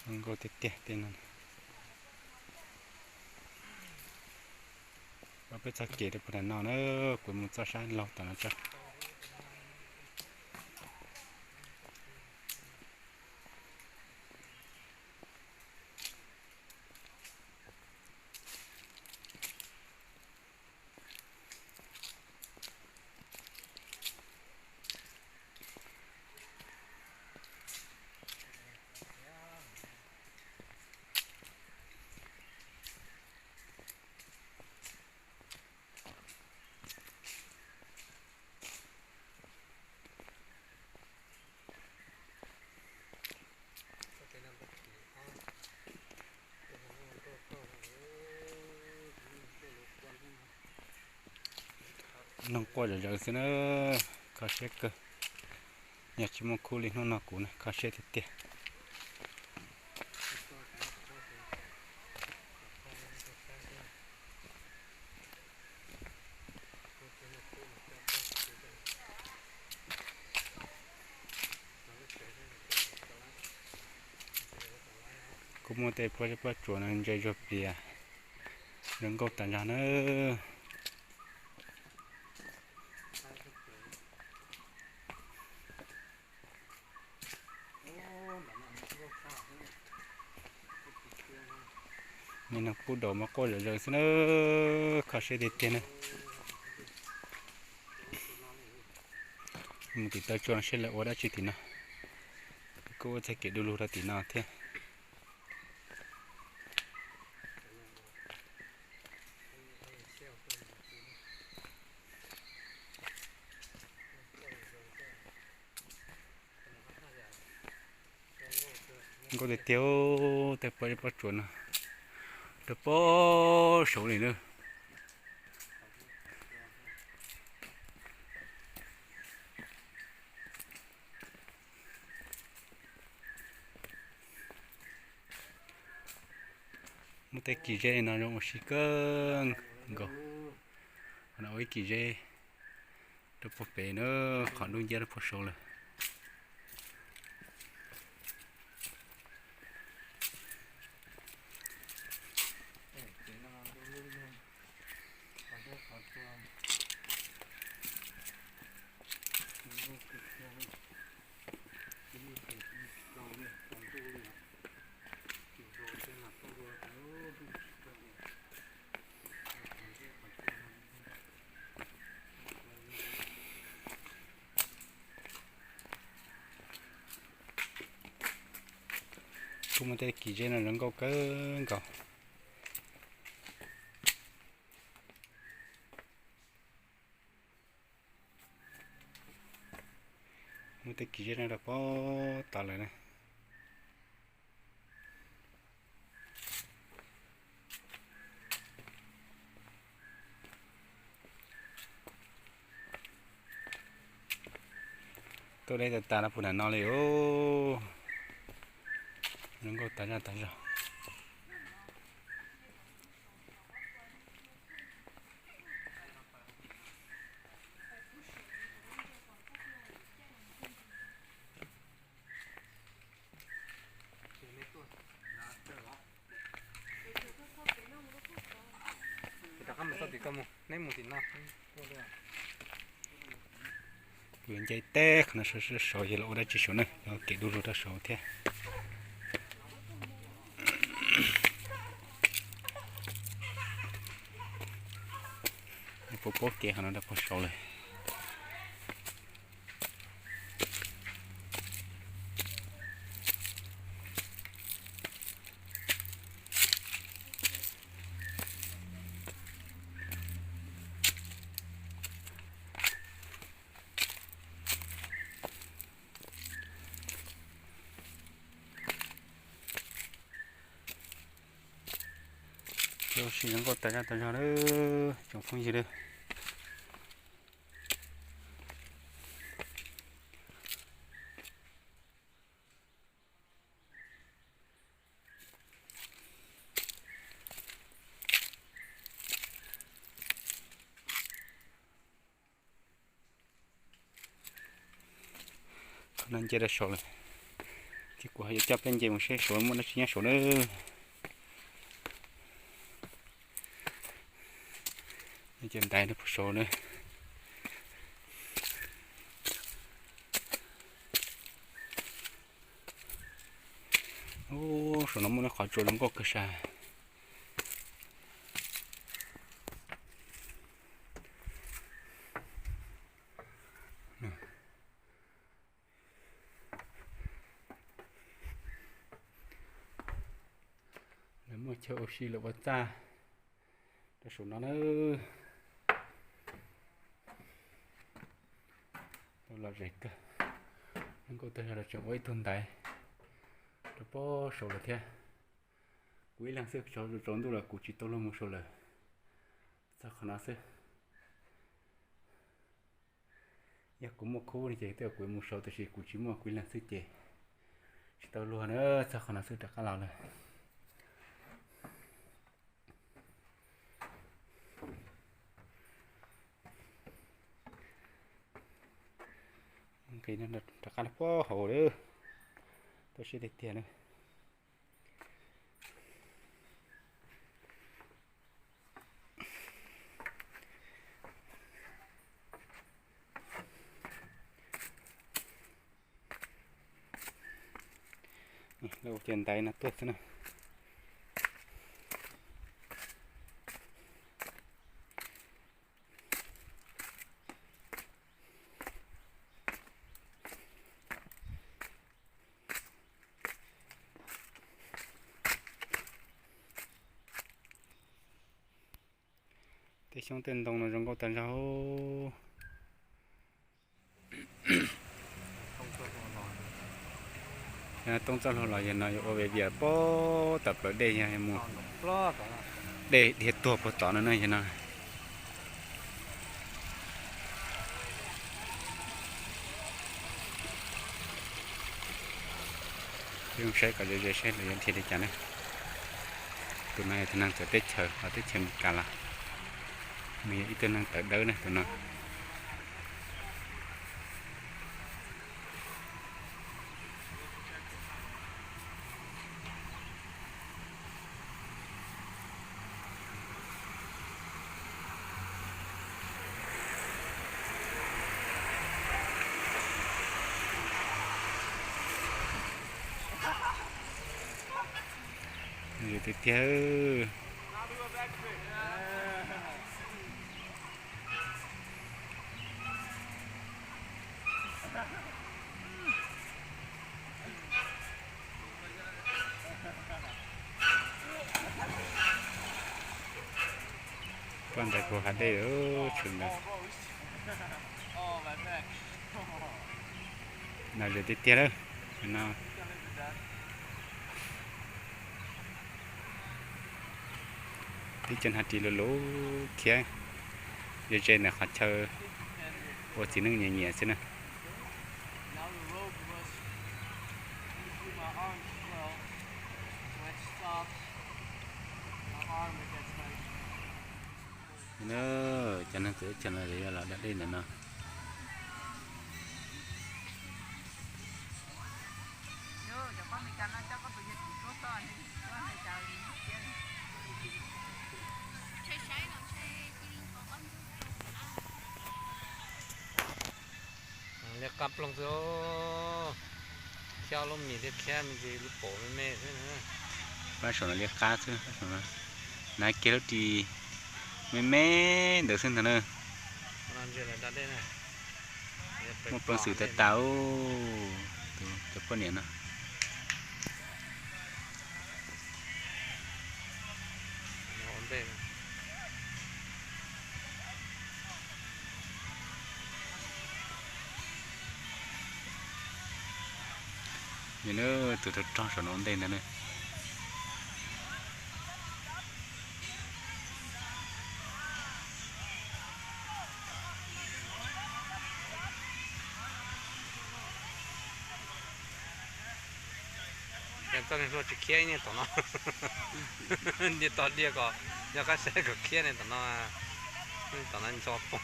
Zoo nkauj tiag tiag tej no. Peb txoj kev rau puag nram no na, kuv mus txoj sab laug tom no tso. Noog quaj zom zaws xwb na, kho siab kawg. Yog tsis muaj khub li hnub no kuv na kho siab tiag tiag. Kuj muaj tej pob zeb pob tsuas no ntse zuag plias, zoo nkauj tas zog na. Me noog pub daus mas quaj zom zaws xwb na, kho siab tiag tiag na. Mus tim taw tsuas seb lawv ua dab tsi tim no. Kuj ua txoj kev du lug rau tim no thiab. Nkauj tiag tiag, tej pob zeb pob tsuas no rau pem saud li na. Muaj tej kis zeb no zoo ua si kawg nkaus. Qhov no ua ib kis zeb rau puag pem na, qhov dub nciab rau puag saud lawm. Kuj muaj tej kis zeb no zoo nkauj kawg nkaus. Muaj tej kis zeb no rau pem tod lawm na. Tuaj deb tas tas rau puag nram no li os. Zoo nkauj tas zaj tas zog. Rov qab mus txoj tim koj mus, neb mus tim no. Kuv yuav nce teb qhov no saud, saud yog los ua dab tsi saud na, yog kev du lug rau saud thiab. Puab puab kev qhov no rau puag saud lawm. Ua si zoo nkauj tas zaj tas zog lawm tsoom phooj ywg lawm. Qhov no nce rau saud lawm, Ces kuv ho yuav coj peb nce mus seb saud muaj dab tsi nyob saud na. Ces ntaiv no puag saud na. Ub, saum no muaj ib qhov tsua zoo nkauj kawg sas. Lawv muaj chaw ua si lawv ua txaj rau saum no na. Tau lom zem kawg. Zoo nkauj tag zog los tseem ua ib tug ntaiv rau puag saud lawm thiab. Kuv ib leeg xwb, tsaus ntuj los kuv tsis tau luag mus saud lawm. Txog qhov no xwb. Yog kuv muaj khub no ces twb kuv mus saud, tab sis kuv tsis muaj, kuv ib leeg xwb ces tsis tau luag na. Txog qhov no xwb rov qab los lawm. Nqis rov qab puag hauv lawm. Toj siab tiag tiag na. Lawv ua cov ntaiv no tuaj xwb na. Tej xyoob tej ntoo no zoo nkauj tag zog. Toob txoj hlua los yog no yuav ua vias vias puag tom plawv dej, yog mus dej dhia tuag puag tod no na yog no. Peb mus saib kom ze ze seb lawv yuav dhia li cas na. Tus no yog tus neeg txawv teb chaws, hos teb chaws Amelikas los nws yog ib tug neeg tawv dawb na tus no. Zoo tiag tiag. Poj ntawd puag hav dej lawm tsev ntawd. Nws zoo tiag tiag lawm no. Teb chaws Hav Ris lug lug khiav, ze ze ntawm qhov chaw ua txiv neej nyiam nyiam xwb na. Cov neeg txawv teb chaws no yuav los da dej ntawm no. Liab qab ploog xwb, khiab lub mis thiab khiab me ntsis lub pum me me xwb na. Pab saum no liab qab xwb, nav kiag lub ris me me ntawd xwb ntag na. Muaj peev xwm tag tas, tus cov poj niam no. Yog na, tus rog rog saum no ua ntej ntag na. Txoj niag hlua tsis khiab niag tom no, niag tog diaj ko, nco qab saib kom khiab niag tom no, tom no nco poob.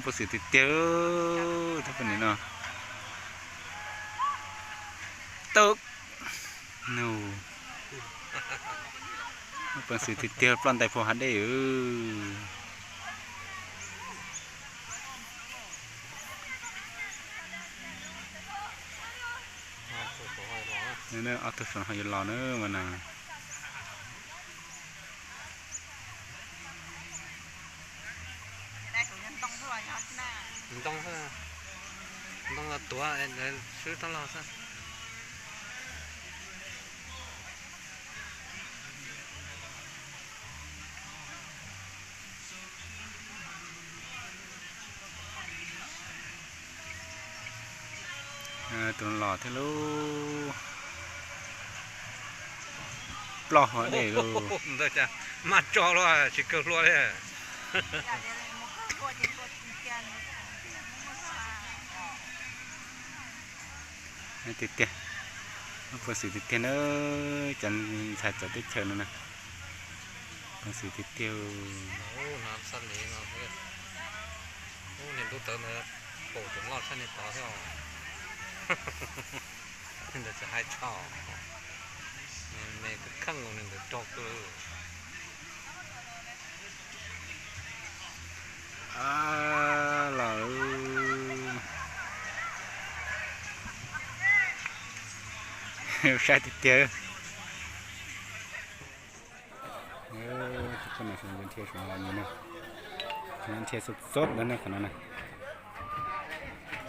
Peev xwm tiag tiag, tus poj niam no. Tau. Nug. Peev xwm tiag tiag, ploj ntais puag hav dej. Ob tug saum no ho yuav los na mas na. Ntoo, ntoo los tuav, swb rov los xwb. Tus los thiab lauj. Ploj hav dej lauj. Ntawd cas mas tso luaj, tsis kawg hlua li. Tiag tiag, peev xwm tiag tiag na, cov ntxhais txawv teb chaws no na. Peev xwm tiag tiag. Niag ntuj tawv ntawd paum tseem loj tshaj niag tod thiab. Niag ntawd tsis hais tshaj, me kheej kheej niag ntawd rog kawg. Los saib tiag tiag. Tus poj niam no nrhiav saum no na, nrhiav xub txob ntawd na, qhov no na.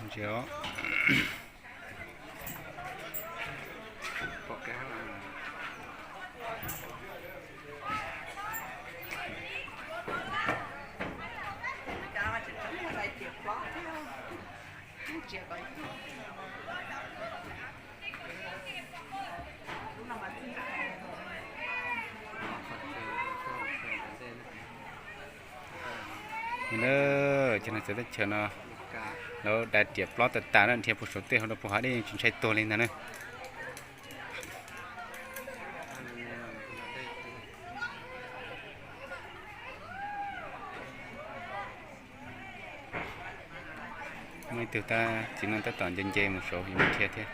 Ntsia os. Cov neeg txawv teb chaws no lawv da riam plob tag tas na, nrhiav puag saum tej hauv rau puag hav dej tsis ntshai tuag li ntag na. Muaj ib tug tab txiv neej tab tom nce nce mus saud yuav mus nrhiav thiab.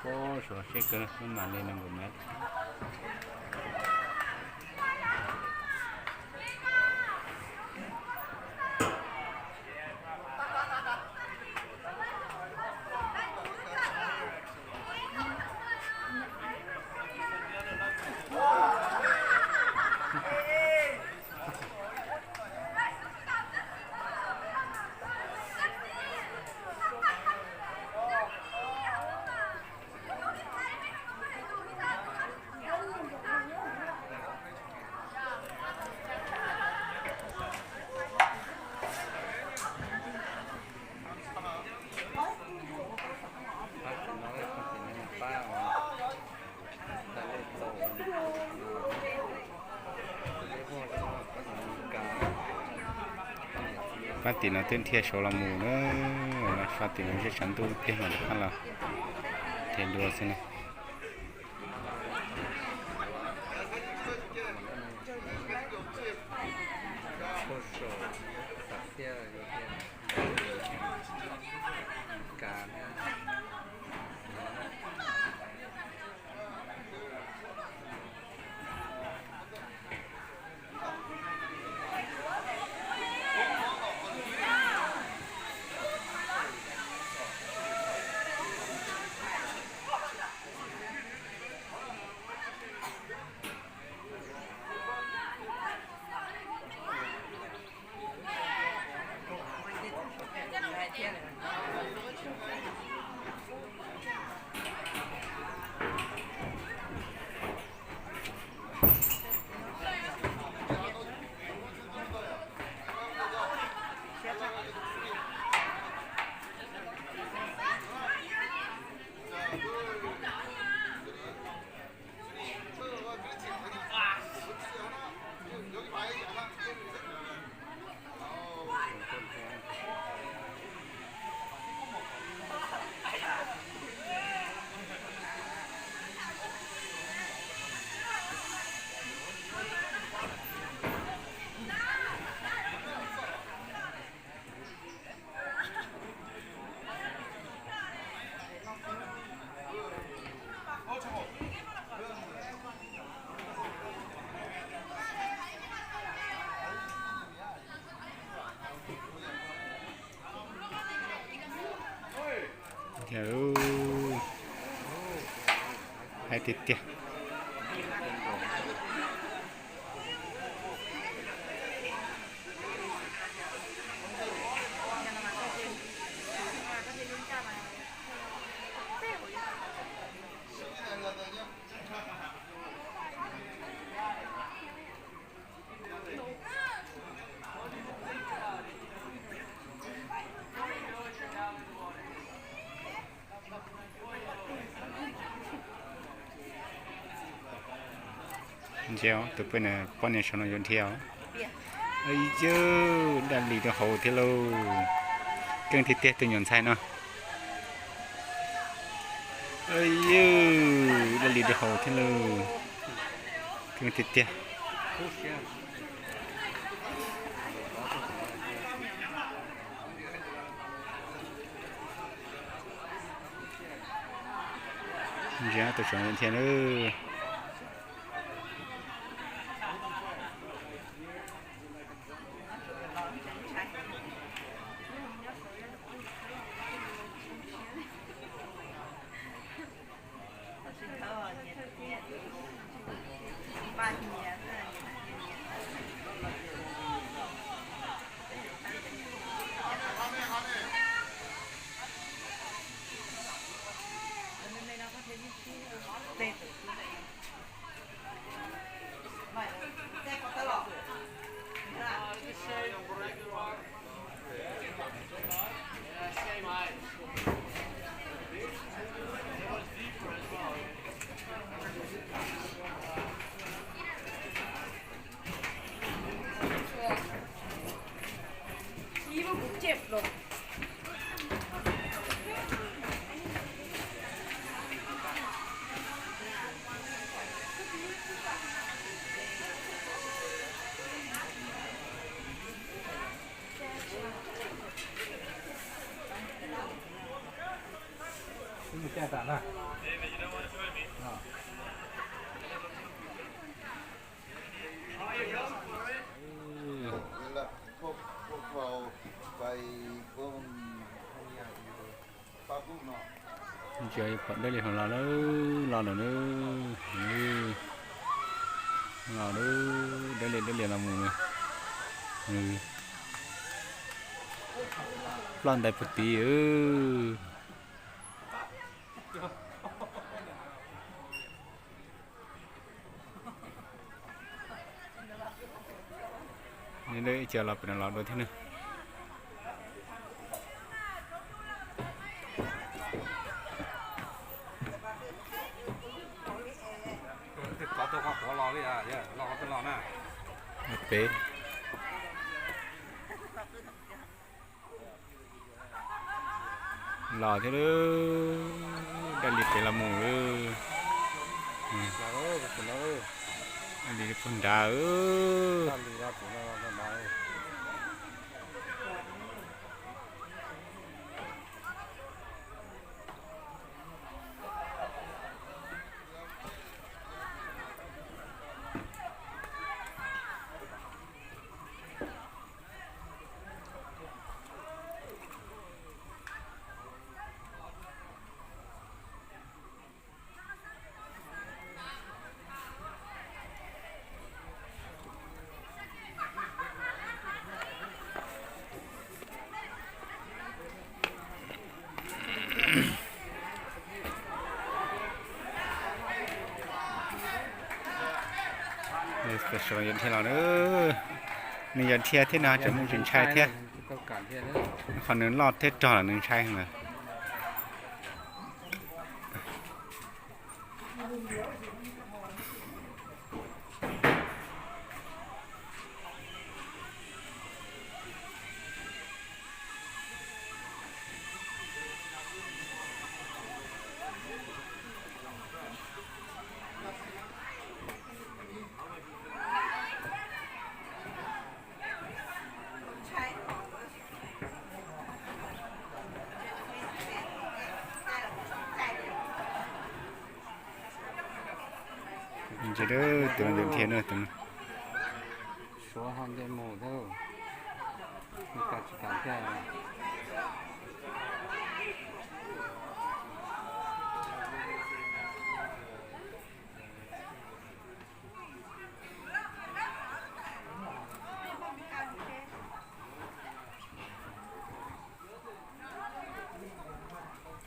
Pob suav seb kawg mam li nees nkaum mev. Pab tim no twb nrhiav saud los mus na, no sab tim no zej tshav ntuj ib pliag mam rov qab los nrhiav dua xwb na. Thiab, haib tiag tiag. Ntsia tus poj niam saum no yuav dhia. Yog daj li rau hauv thiab lauj. Keej tiag tiag tus nyuam ntxhais no. Yog daj li rau hauv thiab lauj. Keej tiag tiag. Ntsia tus saum no dhia na. Ntsia pom dawb lias hluas los lawm, los lawm na. Los lawm, dawb lias dawb lias los mus na. Ploj ntais puag tid. Ib co los pem no los dua thiab na. Peb los thiab, daj li pem los mus. Daj li puag nrad. Sawv los, nws yog dhia thiab no tseem muaj tsis ntshai thiab. Qhov nws loj thiab rog los nws ntshai heev lawm. Ntsia, tus no yuav dhia na, tus no. Suav ho nce mus thiab, tsis kam thiab.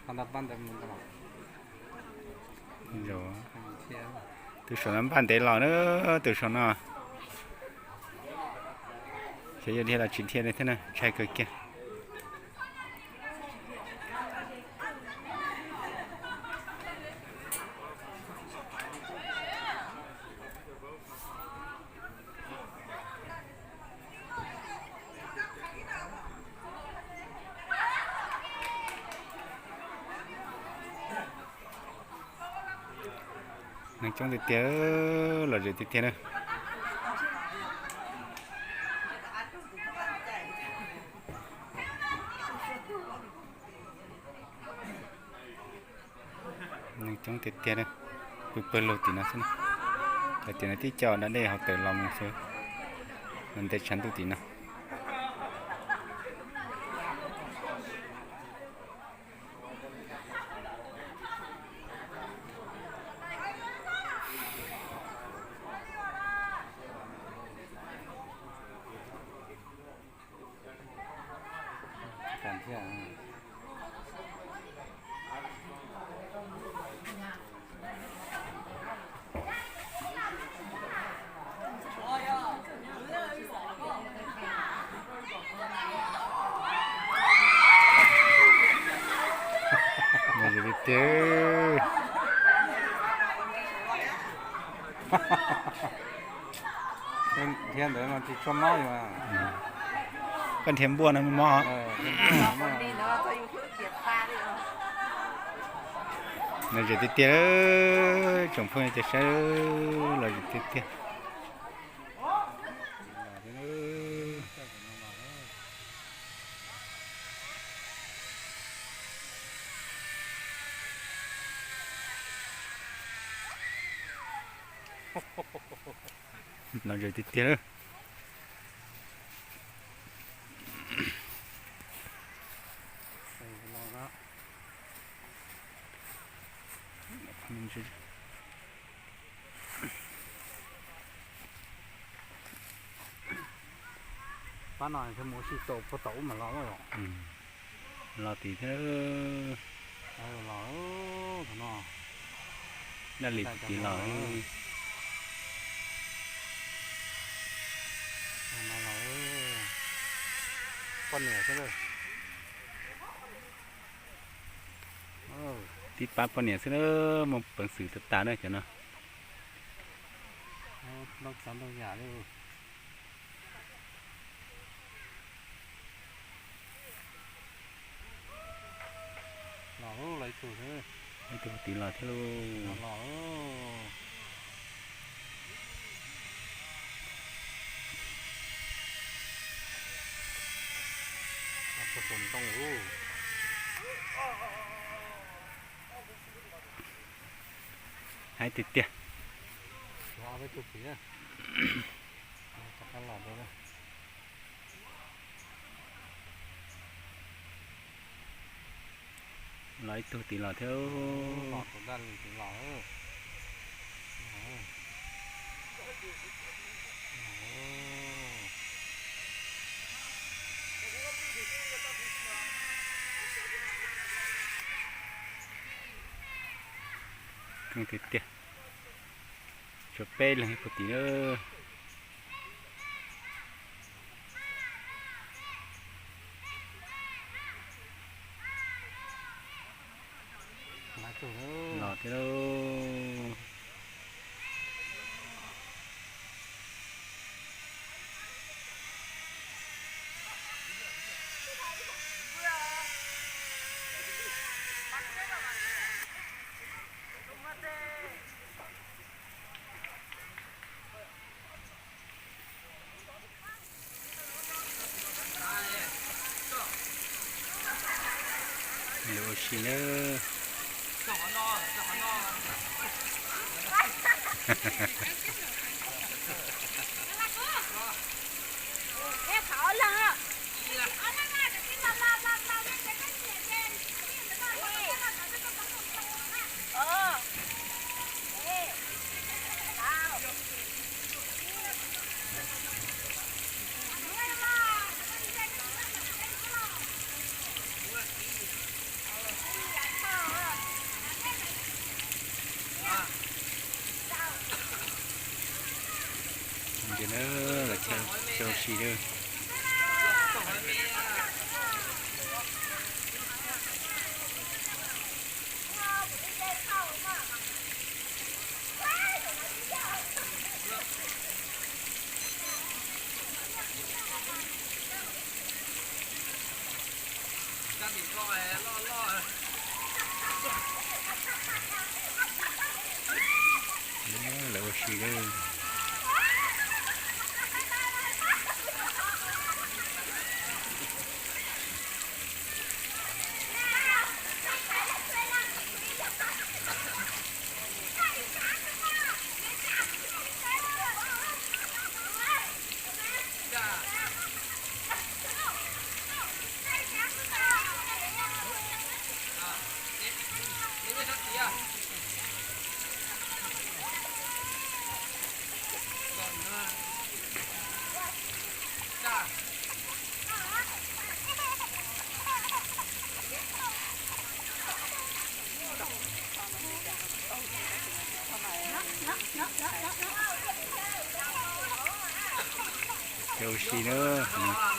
Tus saum no npaj ntev los na, tus saum no. Xyov yuav dhia los tsis dhia li thiab na, ntshai kawg kiag. Neeg coob tiag tiag, lom zem tiag tiag na. Neeg coob tiag tiag, pw pawg lug tim no xwb na. Hais tias nws twb coj da dej hauv taws los mus xwb, los nte tshav ntuj tim no. Nws tiag tiag. Nrhiav ntawd mas tsis tshua mob li. Koj nrhiav npuaj no mob. Lom zem tiag tiag, tsoom phooj ywg saib, lom zem tiag tiag. Lom zem tiag tiag. Pab no mus ua si tau puag tom ub mas los. Los tim thiab. Los, thaum no daj li puag tim los. Poj niam xwb. Tib pab poj niam xwb na, muaj peev xwm tas tas na cov no. Ntau tsav ntau yam li. Los, los ib tug xwb. Ib tug tim los thiab lauj. Los, los. Puag saum ntoo lauj. Haib tiag tiag. Rov qab los rau. Los ib tug tim los thiab. Coob tiag tiag. Tshuav peb leeg puag tim na. Los thiab lauj. Lawv ua si nawb. Lawv los caij ua si lawm. Lawv ua si lawm. Caij ua si na.